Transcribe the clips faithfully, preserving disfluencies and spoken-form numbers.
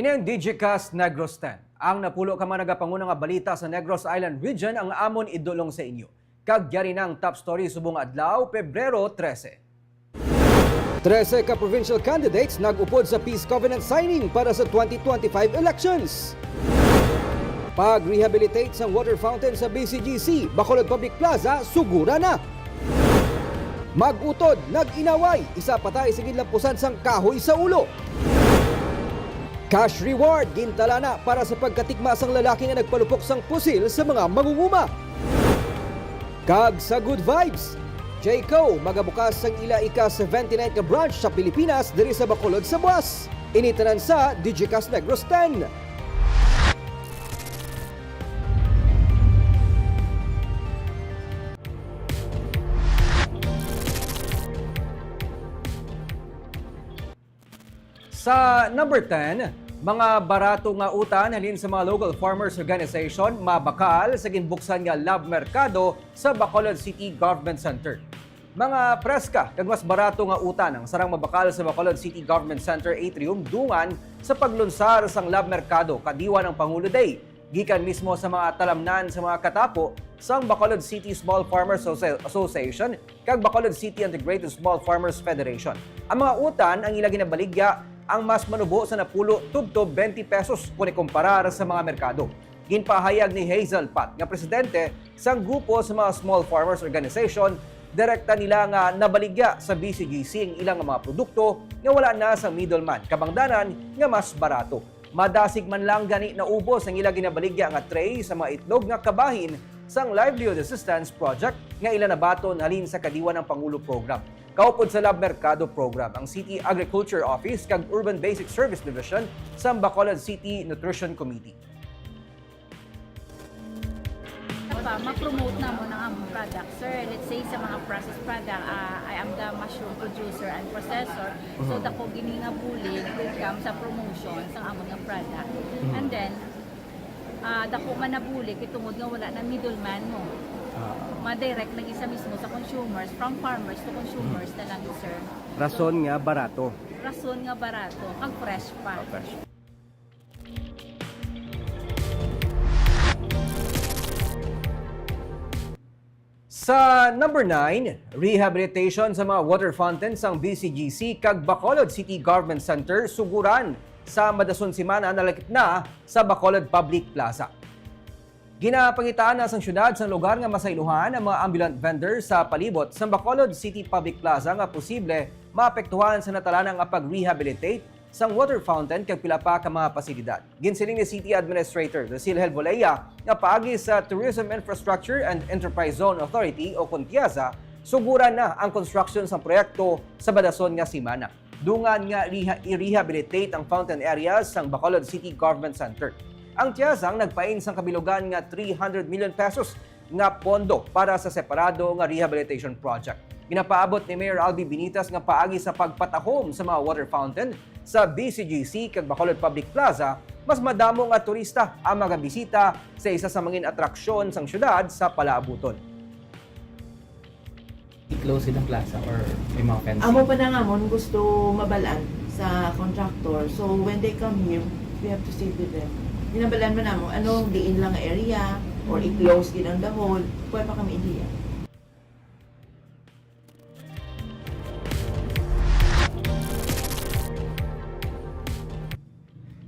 Ang Digicast Negros ten. Ang napulo ka mga nagapanguna nga balita sa Negros Island Region ang amon idulong sa inyo. Kag yari na ang top story subong adlaw, Pebrero trese. Trese ka provincial candidates nag-upod sa peace covenant signing para sa twenty twenty-five elections. Pag-rehabilitate sang water fountain sa B C G C, Bacolod Public Plaza, sugura na. Mag-utod, nag-inaway, isa patay sa ginlampusan sang kahoy sa ulo. Cash reward, gintalana para sa pagkatikma sang lalaki nga nagpalupok sang pusil sa mga mangunguma. Kag sa Good Vibes, Jayco magabukas sang ila ika seventy-nine ka branch sa Pilipinas diri sa Bacolod sa buas. Ini tanan sa Digicast Negros ten. Sa number ten, mga barato nga utan halin sa mga local farmers organization mabakal sa ginbuksan nga Lab Merkado sa Bacolod City Government Center. Mga preska kag mas barato nga utan ang sarang mabakal sa Bacolod City Government Center Atrium dungan sa paglunsar sang Lab Merkado kadiwa ang Pangulo Day. Gikan mismo sa mga talamnan sa mga katapo sang Bacolod City Small Farmers Associ-, Association kag Bacolod City Integrated Small Farmers Federation. Ang mga utan ang ila ginabaligya ang mas manubo sa napulo tubtob twenty pesos kon ikumparar sa mga merkado. Ginpahayag ni Hazel Pat nga presidente sang grupo sa mga Small Farmers Organization, direkta nila nga nabaligya sa B C G C ang ilang mga produkto nga wala na sa middleman, kabangdanan nga mas barato. Madasig man lang gani naubos ang ila ginabaligya nga tray sa mga itlog nga kabahin sang Livelihood Assistance Project nga ila nabaton halin sa Kadiwa ng Pangulo Program. Kaupod sa Lab Merkado Program ang City Agriculture Office kag Urban Basic Service Division sa Bacolod City Nutrition Committee. Pa, ma-promote namon ang among product, sir. Let's say, sa mga processed product, ah, I am the mushroom producer and processor. So, dako gini nga bulig when it comes sa promotion sa amon nga product. And then, ah, dako man na bulig kay tungod nga wala na middleman mo. Ma-direct lagi sa mismo sa consumers, from farmers to consumers na lang, sir. Rason nga barato. Rason nga barato, kag fresh pa. Sa number nine, rehabilitation sa mga water fountain sang B C G C kag Bacolod City Government Center suguran sa madason semana nalakip na sa Bacolod Public Plaza. Ginapangitaan na sang syudad sang lugar nga masaylohan ang mga ambulant vendor sa palibot sang Bacolod City Public Plaza nga posible maapektuhan sa natalana nga pag-rehabilitate sang water fountain kag pila pa ka mga pasilidad. Ginsiling ni City Administrator Lucille Helvolea nga paagi sa Tourism Infrastructure and Enterprise Zone Authority o kon TIEZA, suguran na ang construction sang proyekto sa badason nga semana. Dungan nga riha- i-rehabilitate ang fountain areas sang Bacolod City Government Center. Ang TIEZA ang nagpain sang kabilugan nga three hundred million pesos nga pondo para sa separado nga rehabilitation project. Ginapaabot ni Mayor Albi Benitez nga paagi sa pagpatahom sa mga water fountain sa B C G C kag Bacolod Public Plaza, mas madamo nga turista ang magabisita sa isa sa mangin atraksyon sang syudad sa palaabuton. I-close gid ang plaza or may mga fencing? Amo pa na nga mon gusto mabalaan sa contractor. So when they come here, we have to sit with them. Ginabalaan man namo ano diin lang nga area or i-close gid ang the whole. Kuha pa kami idea.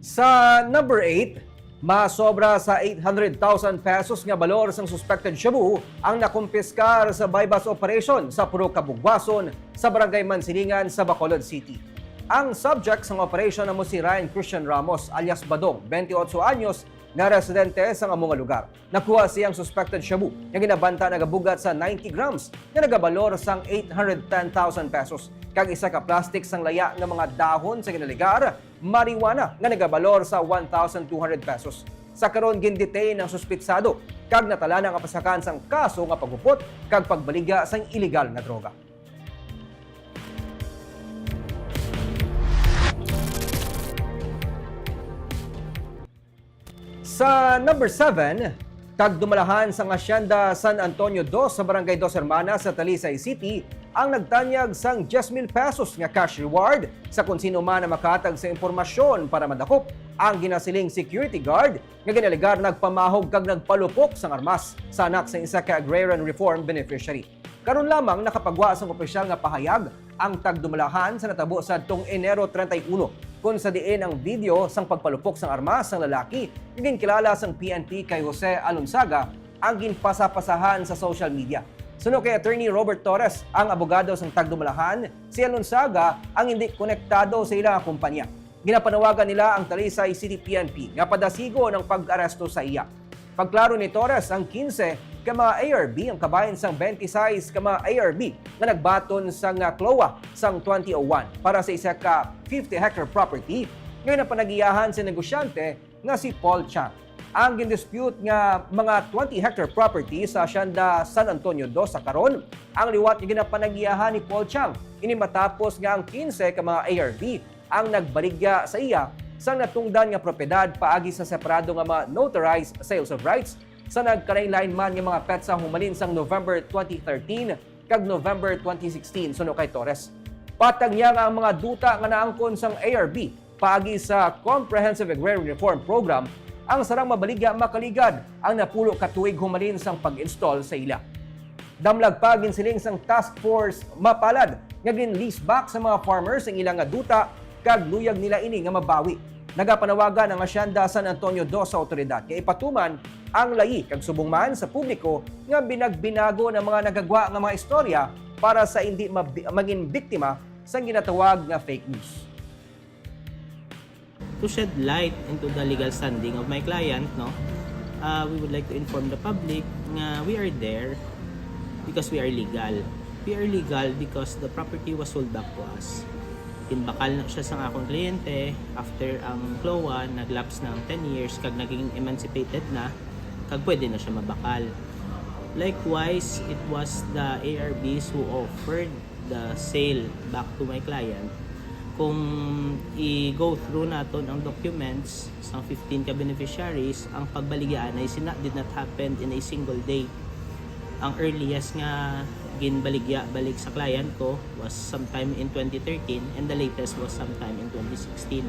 Sa number eight, masobra sa eight hundred thousand pesos nga balor sang suspected shabu ang nakumpiskar sa buy-bust operation sa Purok Kabugwason sa Barangay Mansilingan sa Bacolod City. Ang subject sang operation amo si Ryan Christian Ramos alias Badong, twenty-eight anyos, nga residente sang amo nga lugar. Nakuha siyang suspected shabu nga ginabanta nagabugat sa ninety grams nga nagabalor sang eight hundred ten thousand pesos, kag isa ka plastic sang laya nga mga dahon sa ginaligar marijuana nga nagabalor sa one thousand two hundred pesos. Sa karon, gindetain ang suspitsado kag natalana nga pasakan sang kaso nga paghupot kag pagbaligya sang iligal nga droga. Sa number seven, kag dumalahan sang Hacienda San Antonio dos sa Barangay Dos Hermanas sa Talisay City ang nagtanyag sang diyes mil pesos nga cash reward sa kon sino man ang makahatag sa impormasyon para madakop ang ginasiling security guard nga ginalegar nagpamahog kag nagpalupok sang armas sa anak sang isa ka agrarian reform beneficiary. Karon lamang nakapagwa sang opisyal nga pahayag ang tagdumalahan sa natabo sadtong Enero treinta y uno, kon sa diin ang video sang pagpalupok sang armas sang lalaki nga ginkilala sang P N P kay Jose Alonzaga ang ginpasapasahan sa social media. Suno kay Attorney Robert Torres, ang abogado sang tagdumalahan, si Alonzaga ang hindi konektado sa ila nga kumpanya. Ginapanawagan nila ang Talisay City P N P nga padasigon ang pag-aresto sa iya. Pagklaro ni Torres, ang kinse ka mga A R B ang kabahin sang twenty-six ka mga A R B nga nagbaton sang CLOA sang twenty oh one para sa isa ka fifty hectare property nga ginapanagiyahan sa negosyante nga si Paul Chang. Ang gindispute nga mga twenty hectare property sa Hacienda San Antonio Dos sa karon ang liwat nga ginapanagiyahan ni Paul Chang. Ini matapos nga ang kinse ka mga A R B ang nagbaligya sa iya sang natungdan nga propiedad paagi sa separado nga mga notarized sales of rights sa nagkalainlain man nga mga petsa humalin sang November twenty thirteen kag November twenty sixteen, suno kay Torres. Patag niya nga ang mga duta nga naangkon sang A R B paagi sa Comprehensive Agrarian Reform Program ang sarang mabaligya makaligad ang napulo ka tuig humalin sang pag-install sa ila. Damlag pa, ginsiling sang task force mapalad nga gin-lease back sa mga farmers ang ila nga duta kag luyag nila ini nga mabawi. Nagapanawagan ang Hacienda San Antonio Dos sa awtoridad nga ipatuman ang layi kag subong man sa publiko nga binagbinagon ang mga nagagwa nga mga istorya para sa indi mabi-, mangin biktima sang ginatawag nga fake news. To shed light into the legal standing of my client, no, uh, we would like to inform the public nga we are there because we are legal. We are legal because the property was sold back to us. Ginbakal na siya sa akong kliyente after ang CLOA nag-lapse ng ten years kag naging emancipated na, kag pwede na siya mabakal. Likewise, it was the A R Bs who offered the sale back to my client. Kung i-go through naton ang documents sa fifteen ka beneficiaries, ang pagbaligya anay sina did not happen in a single day. Ang earliest nga ginbaligya balik sa client ko was sometime in twenty thirteen and the latest was sometime in twenty sixteen.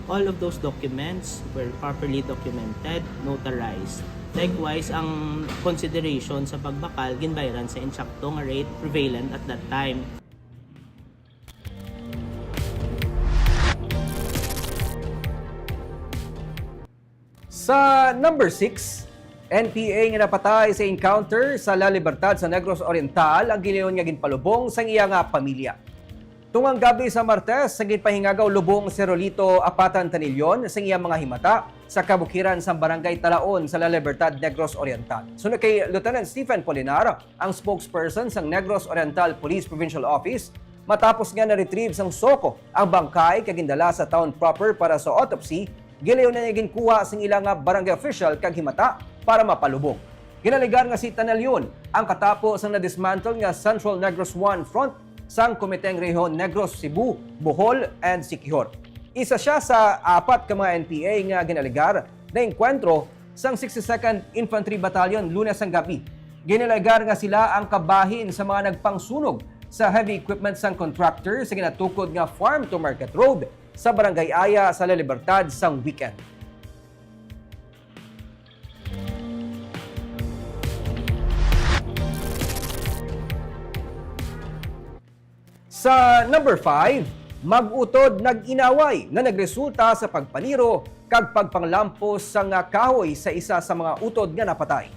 All of those documents were properly documented, notarized. Likewise, ang consideration sa pagbakal ginbayran sa insakto nga rate prevalent at that time. Sa number six, N P A nga napatay sa encounter sa La Libertad sa Negros Oriental ang gilayon nga ginpalubong sang iya nga pamilya. Tungang gabi sa Martes, sa ginpahingagaw lubong si Rolito Apatan Tanilyon sang iya mga himata sa kabukiran sang Barangay Talaon sa La Libertad, Negros Oriental. Suno kay Lieutenant Stephen Polinar, ang spokesperson sang Negros Oriental Police Provincial Office, matapos nga na-retrieve sang SOCO ang bangkay kag gindala sa town proper para sa autopsy, gilayon na niya ginkuha sang ila nga barangay official kag himata para mapalubong. Ginalegar nga si Tanalion ang katapo sang na-dismantle nga Central Negros One Front sang Komiteng Rehiyon Negros, Cebu, Bohol, and Siquijor. Isa sia sa apat ka mga N P A nga ginalegar na engkwentro sang sixty-second Infantry Battalion Lunes sang gabi. Ginalegar nga sila ang kabahin sa mga nagpangsunog sa heavy equipment sang contractor sa ginatukod nga Farm to Market Road sa Barangay Aya sa La Libertad sang weekend. Sa number five, mag-utod nag-inaway nga nagresulta sa pagpaniro kag pagpanglampos sang kahoy sa isa sa mga utod nga napatay.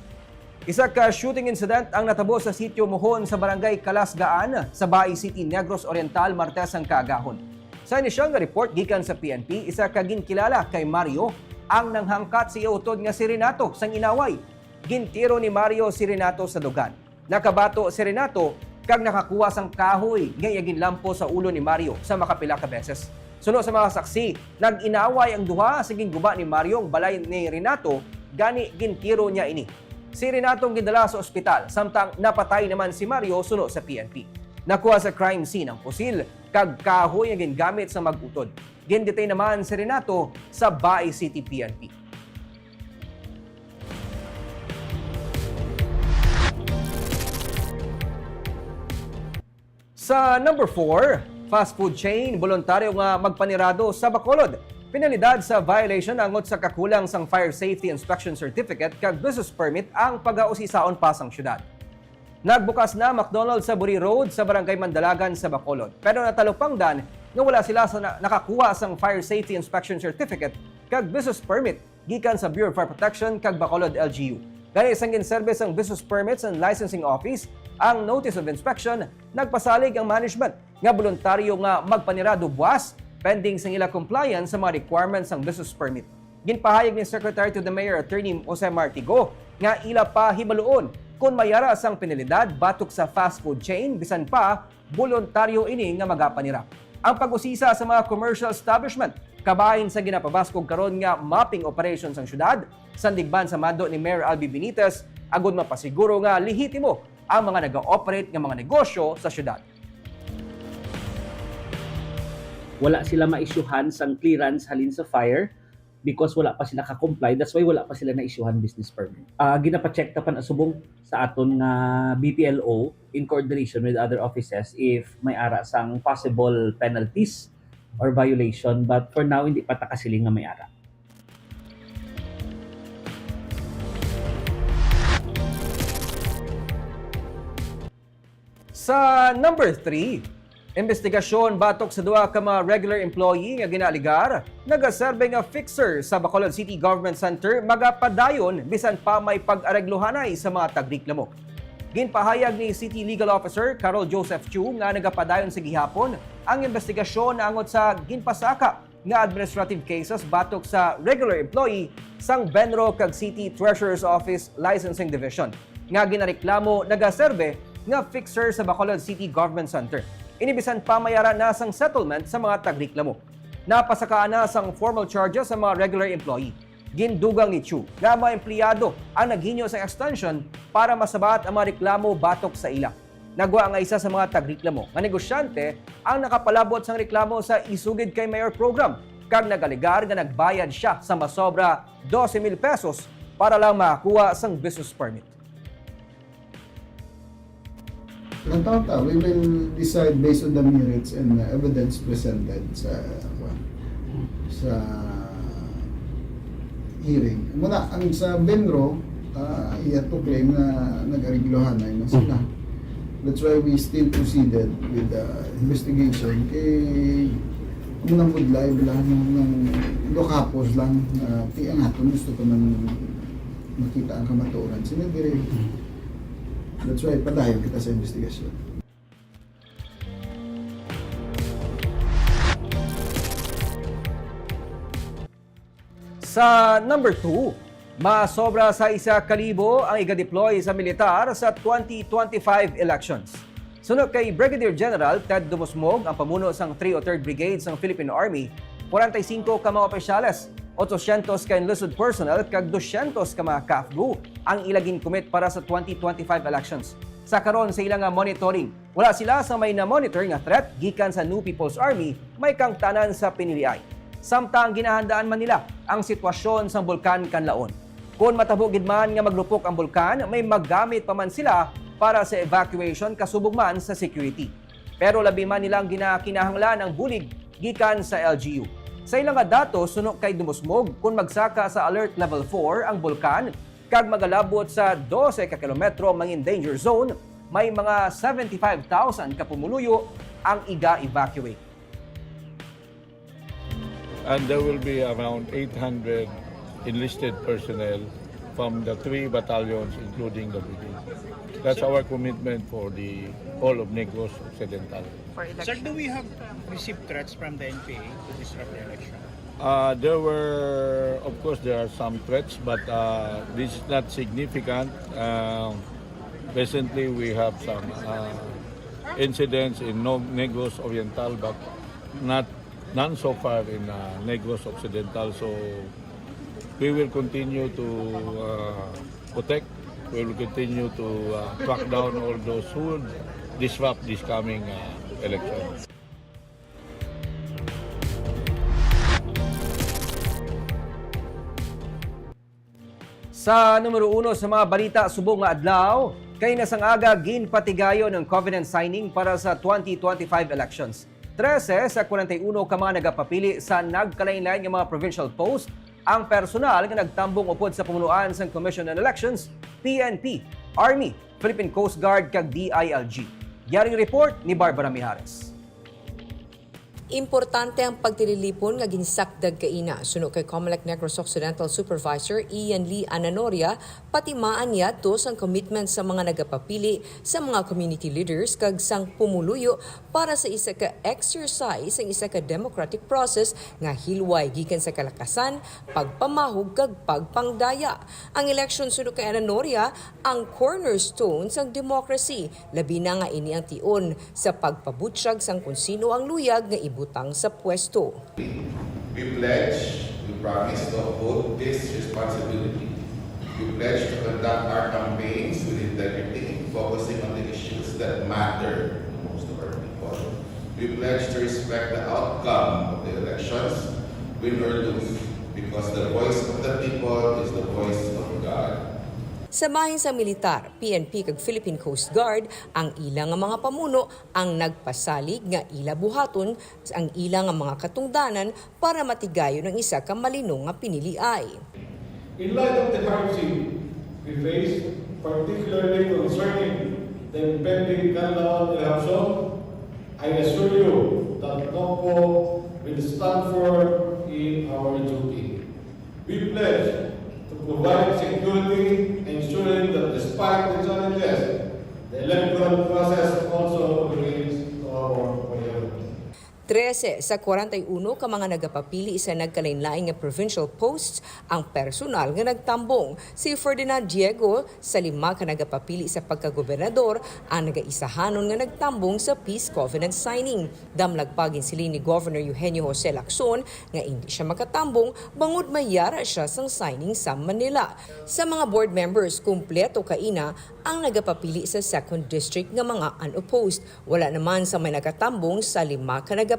Isa ka shooting incident ang natabo sa Sitio Mohon sa Barangay Kalasgaan sa Baay City, Negros Oriental, Martes ang kaagahon. Sa inisyal nga report gikan sa P N P, isa ka ginkilala kay Mario ang nanghangkat sa iya utod nga si Renato sang inaway. Gintiro ni Mario si Renato sa dugan. Nakabato si Renato kag nakakuha sang kahoy nga iya ginlampos sa ulo ni Mario sa makapila ka beses. Suno sa mga saksi, nag-inaway ang duha sa ginguba ni Mario ang balay ni Renato, gani gintiro niya ini. Si Renato ang gindala sa ospital, samtang napatay naman si Mario suno sa P N P. Nakuha sa crime scene ang pusil kag kahoy nga gingamit sa mag-utod. Gin-detain naman si Renato sa Baay City P N P. Sa number four, fast food chain boluntaryo nga magpanirado sa Bacolod Penalidad sa violation angot sa kakulang sang Fire Safety Inspection Certificate kag Business Permit ang pagausisaon pa sang syudad. Nagbukas na McDonald's sa Buri Road sa Barangay Mandalagan sa Bacolod, pero natalupangdan nga wala sila sa na-, nakakuha sang Fire Safety Inspection Certificate kag Business Permit gikan sa Bureau of Fire Protection kag Bacolod L G U. Gani, sang ginserbe sang Business Permits and Licensing Office ang Notice of Inspection, nagpasalig ang management nga boluntaryo nga magpanira dubwas pending sang ila compliance sa mga requirements sang business permit. Ginpahayag ni Secretary to the Mayor, Attorney Jose Martigo, nga ila pa hibaluon kon may ara sang penalidad batok sa fast food chain, bisan pa boluntaryo ini nga magapanira. Ang pag-usisa sa mga commercial establishment kabahin sa ginapabaskog karon nga mapping operation sang syudad, sandig man sa mando ni Mayor Albi Benitez, agud mapasiguro nga lehitimo ang mga naga-operate nga mga negosyo sa syudad. Wala sila ma-issuehan sang clearance halin sa fire because wala pa sila ka-comply. That's why wala pa sila na-issuehan business permit. Ah, ginapa-check ta pa na subong sa aton nga B P L O in coordination with other offices if may ara sang possible penalties or violation. But for now, hindi pa ta kasiling nga may ara. Sa number three, imbestigasyon batok sa duha ka mga regular employee nga ginaalegar nagaserbe nga fixer sa Bacolod City Government Center magapadayon bisan pa may pag-areglohanay sa mga tagreklamo. Ginpahayag ni City Legal Officer Carol Joseph Chu nga nagapadayon sa gihapon ang imbestigasyon naangot sa ginpasaka nga administrative cases batok sa regular employee sang BENRO kag City Treasurer's Office Licensing Division nga ginareklamo nagaserbe nga fixer sa Bacolod City Government Center. Ini bisan pa may ara na sang settlement sa mga tagreklamo. Napasakaan na sang formal charges ang mga regular employee. Gindugang ni Chu nga mga empleyado ang naghinyo sang extension para masabat ang mga reklamo batok sa ila. Nagwa nga isa sa mga tagreklamo nga negosyante ang nakapalabot sang reklamo sa Isugid kay Mayor program kag nagalegar nga nagbayad sia sa masobra dose mil pesos para lang makakuha sang business permit. Ang taon ta, we will decide based on the merits and uh, evidence presented sa kuwan, sa hearing. Muna, ang sa BENRO, uh, iya to claim na nag-ariglohan na yun sila. That's why we still proceeded with the investigation. Kay ang nang budlay, bilang ng lokapos lang, uh, ti ang aton gusto ko nang makita ang kamatuoran. Sino dire? That's why padayon kita sa investigasyon. Sa number two, masobra sa isa ka libo ang iga-deploy sa militar sa twenty twenty-five elections. Suno kay Brigadier General Ted Dumusmog, ang pamuno sang three oh third Brigade sang Philippine Army, kwarenta y singko ka mga opisyales, otsosyentos ka enlisted personnel kag dusyentos ka mga CAFGU ang ila ginkumit para sa twenty twenty-five elections. Sa karon, sa ila nga monitoring, wala sila sa may na-monitor nga threat gikan sa New People's Army, may kangtanan sa piniliay. Samtang ginahandaan man nila ang sitwasyon sang Bulkan Kanlaon. Kon matabo gid man nga maglupok ang bulkan, may magamit pa man sila para sa evacuation kasubong man sa security. Pero labi man nilang ginakinahanglan ang bulig gikan sa L G U. Sa ila nga datos, suno kay Dumusmog, kon magsaka sa Alert Level four ang bulkan kag magalabot sa dose ka kilometro mangin danger zone, may mga seventy-five thousand ka pumuluyo ang iga-evacuate. And there will be around eight hundred enlisted personnel from the three battalions, including the brigade. That's our commitment for the whole of Negros Occidental. For Sir, do election. We have received threats from the N P A to disrupt the election? Uh, there were, of course, there are some threats, but uh, this is not significant. Uh, recently, we have some uh, incidents in Nog- Negros Oriental, but not none so far in uh, Negros Occidental. So we will continue to uh, protect. We will continue to uh, track down all those who would disrupt this coming uh, election. Sa numero uno sa mga balita subong nga adlaw, kay nasang aga ginpatigayon ang covenant signing para sa twenty twenty-five elections. Trese sa kwarenta y uno ka mga nagapapili sa nagkalainlain nga mga provincial post ang personal nga nagtambong upod sa pamunuan sang Commission on Elections, P N P, Army, Philippine Coast Guard, kag D I L G. Yari report ni Barbara Mijares. Importante ang pagtililipon nga ginsakdag kaina, suno kay Comelec Negros Occidental Supervisor Ian Lee Ananoria, patimaan niya to sang commitment sa mga nagapapili, sa mga community leaders, kag sang pumuluyo para sa isa ka exercise, ang isa ka democratic process nga hilway gikan sa kalakasan, pagpamahog, kag pagpangdaya. Ang eleksyon, suno kay Ananoria, ang cornerstone sang democracy, labi na nga ini ang tion sa pagpabutyag sang kon sino ang luyag nga ibutang sa pwesto. We pledge, we promise to uphold this responsibility. We pledge to conduct our campaigns with integrity, focusing on the issues that matter to most of our people. We pledge to respect the outcome of the elections, win or lose, because the voice of the people is the voice of God. Sa bahin sang militar, P N P kag Philippine Coast Guard, ang ila nga mga pamuno ang nagpasalig nga ila buhaton ang ila nga mga katungdanan para matigayon ang isa ka malino nga piniliay. In light of the hardship we face, particularly concerning the impending Canlaon Election, I assure you that NOCPO will stand firm in our duty. We pledge to provide security, ensuring that despite the challenges, the electoral process also remains our priority. Trese sa kwarenta y uno ka mga nagapapili sa nagkalainlain nga provincial posts ang personal nga nagtambong. Si Ferdinand Diego, sa lima ka nagapapili sa pagkagobernador, ang nagaisahanon nga nagtambong sa peace covenant signing. Damlag pa, ginsiling ni Governor Eugenio Jose Lacson nga indi siya makatambong bangod may yara siya sang signing sa Manila. Sa mga board members, kumpleto kaina ang nagapapili sa second district nga mga unopposed. Wala naman sa may nakatambong sa lima ka nagapapili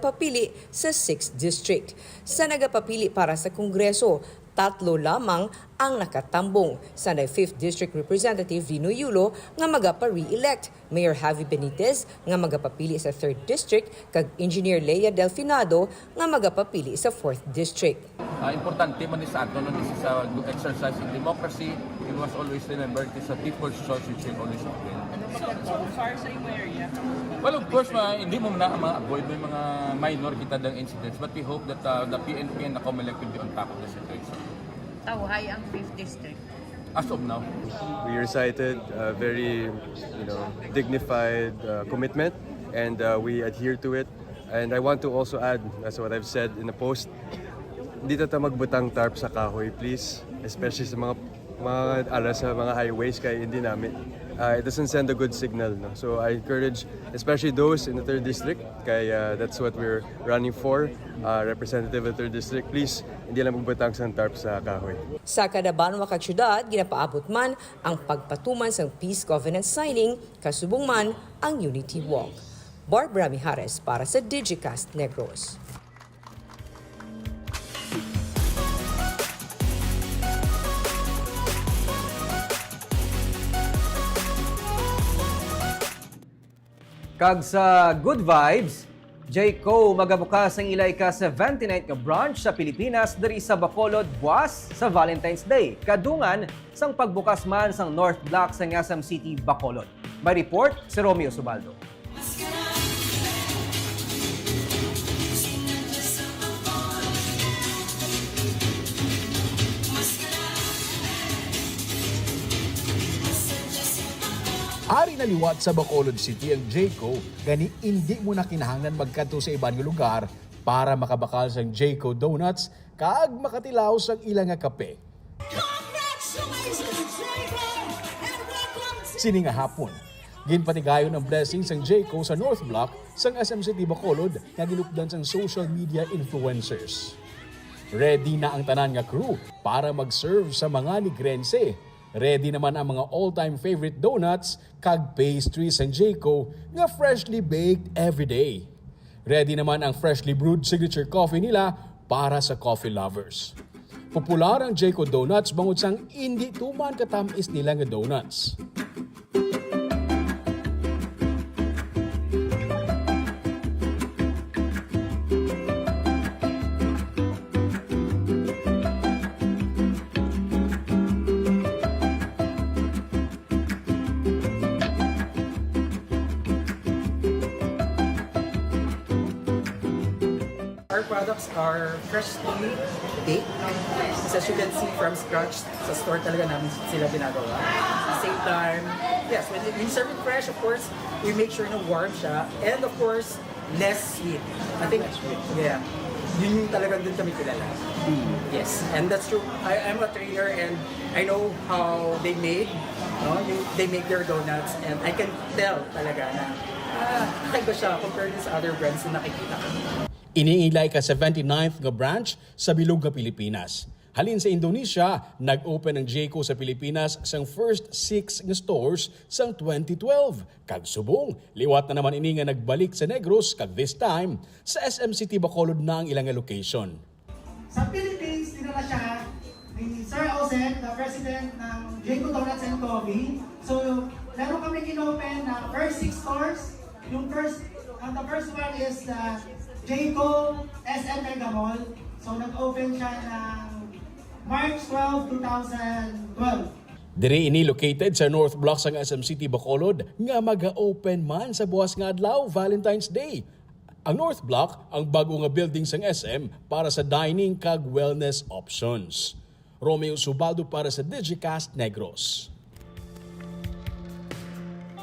sa sixth district. Sa nagapapili para sa Kongreso, tatlo lamang ang nakatambong, sanday fifth District Representative Rino Yulo nga magapa-re-elect, Mayor Javi Benitez nga magapapili sa third District, kag Engineer Lea Delfinado nga magapapili sa fourth District. Ah, importante man ni sa ato, no, this is a exercise in democracy. We must always remember it is a people's choice which will always prevail. So, so far sa imo area? Well, of course, ma, hindi mo na ma-avoid may mga minor kita dang incidents, but we hope that, uh, the P N P and the Comelec will be on top of the situation. Tawhay ang fifth District. As of now. We recited a very, you know, dignified, uh, commitment, and, uh, we adhere to it. And I want to also add, as what I've said in the post, hindi ta ta magbutang tarp sa kahoy, please. Especially sa mga, mga, ala, sa mga highways, kay hindi namin, uh, it doesn't send a good signal, no? So I encourage, especially those in the third district, kay, uh, that's what we're running for, uh, representative of the third district, please, hindi lang magbutang sang tarp sa kahoy. Sa kada banwa kag syudad, ginapaabot man ang pagpatuman sang peace covenant signing, kasubong man ang Unity Walk. Barbara Mijares para sa Digicast Negros. Kag sa Good Vibes, Jayco magabukas ang ila ika seventy-ninth nga branch sa Pilipinas diri sa Bacolod buas sa Valentine's Day, kadungan sang pagbukas man sang North Block sang S M City Bacolod. May report si Romeo Subaldo. Ari na liwat sa Bacolod City ang Jayco, gani indi mo na kinahanglan magkadto sa iban nga lugar para makabakal sang Jayco Donuts kag makatilaw sang ila nga kape. Congratulations, Jayco! And welcome to Sini nga hapon, ginpatigayon ang blessing sang Jayco sa North Block sang S M City Bacolod nga ginupdan sang social media influencers. Ready na ang tanan nga crew para mag-serve sa mga Negrense. Ready naman ang mga all-time favorite donuts kag pastries sang Jayco nga freshly baked every day. Ready naman ang freshly brewed signature coffee nila para sa coffee lovers. Popular ang Jayco Donuts bangod sang indi tuman katamis nila nga donuts. Our products are freshly baked. As you can see, from scratch, sa store talaga namin sila ginagawa. Same time, yes, when we serve it fresh, of course, we make sure na warm siya. And of course, less sweet. I think, yeah, yun yung talagang dun kami kilala. Yes, and that's true. I, I'm a trainer and I know how they made, no? Yung, they make their donuts and I can tell talaga na ah, kakaiba siya compared sa other brands na nakikita ko. Ini ang ika seventy-ninth nga branch sa bilog nga Pilipinas. Halin sa Indonesia, nag-open ang Jayco sa Pilipinas sang first six nga stores sang twenty twelve. Kag subong, liwat na naman ini nga nagbalik sa Negros, kag this time, sa S M City Bacolod na ang ila nga location. Sa Philippines, dinala siya ni Sir Osen, the president ng Jayco Donuts and Coffee. So, meron kami kinopen na first six stores. Yung first, ang the first one is uh, Jayco S M Mega Mall. So, nag-open siya ng March twelve, two thousand twelve. Diri ini located sa North Block sang S M City Bacolod nga maga-open man sa buwas nga adlaw, Valentine's Day. Ang North Block ang bag-o nga building sang S M para sa dining kag wellness options. Romeo Subaldo para sa Digicast Negros.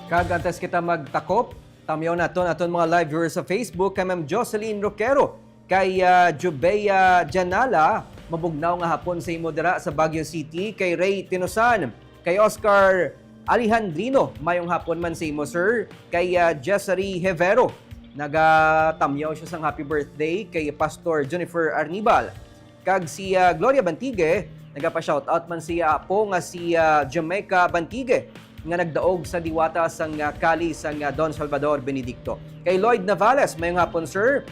Kag antes kita magtakop, tamyaw naton aton mga live viewers sa Facebook kay Ma'am Jocelyn Roquero, kay ah, Jubea Janala, mabugnaw nga hapon sa imo dira sa Baguio City, kay Ray Tinosan, kay Oscar Alejandrino, mayong hapon man sa imo, sir, kay ah, Jessary Hevero, nagatamyaw siya sang happy birthday kay Pastor Junifer Arnibal. Kag si ah, Gloria Bantigue, nagapa-shoutout man si ah, apo nga si ah, Jamaica Bantigue nga nagdaog sa diwata sang ah, kali sang ah, Don Salvador Benedicto. Kay Lloyd Navales, mayong hapon, sir.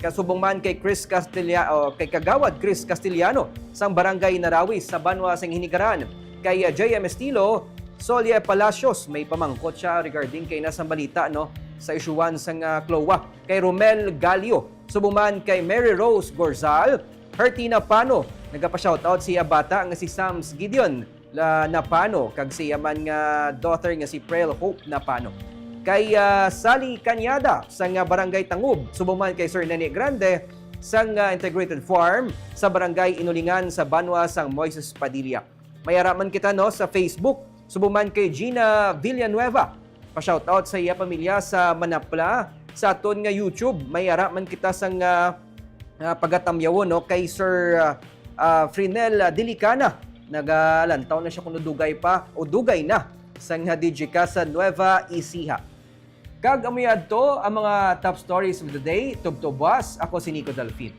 Kasubong man kay Chris Castilla o kay Kagawad Chris Castellano sang Barangay Narawis sa banwa sang Hinigaran. Kay ah, J M Estilo, Solie Palacios, may pamangkot siya regarding kay nasa balita, no, sa isyuhan sang ah, CLOA. Kay Romel Galio, subong man kay Mary Rose Gorzal, Hertina Pano, nagapa-shoutout siya bata nga si Sams Gideon la Napano kag siya man nga daughter nga si Prel Hope Napano. Kay ah, Sally Cañada sang ah, Barangay Tangub, subong man kay Sir Nene Grande sang ah, Integrated Farm sa Barangay Inulingan sa banwa sang Moises Padilla. May ara man kita, no, sa Facebook, subong man kay Gina Villanueva. Pa-shoutout sa iya pamilya sa Manapla. Sa aton nga YouTube, may ara man kita sang ah, ah, pagatamyawon, no, kay Sir ah, ah, Frinel ah, Dilicana. Nagalantaw na siya kung dugay pa o dugay na sang ah, Digicast sa Nueva Ecija. Kag amoy adto ang mga top stories of the day. Tubtob buwas, ako si Nico Delfin.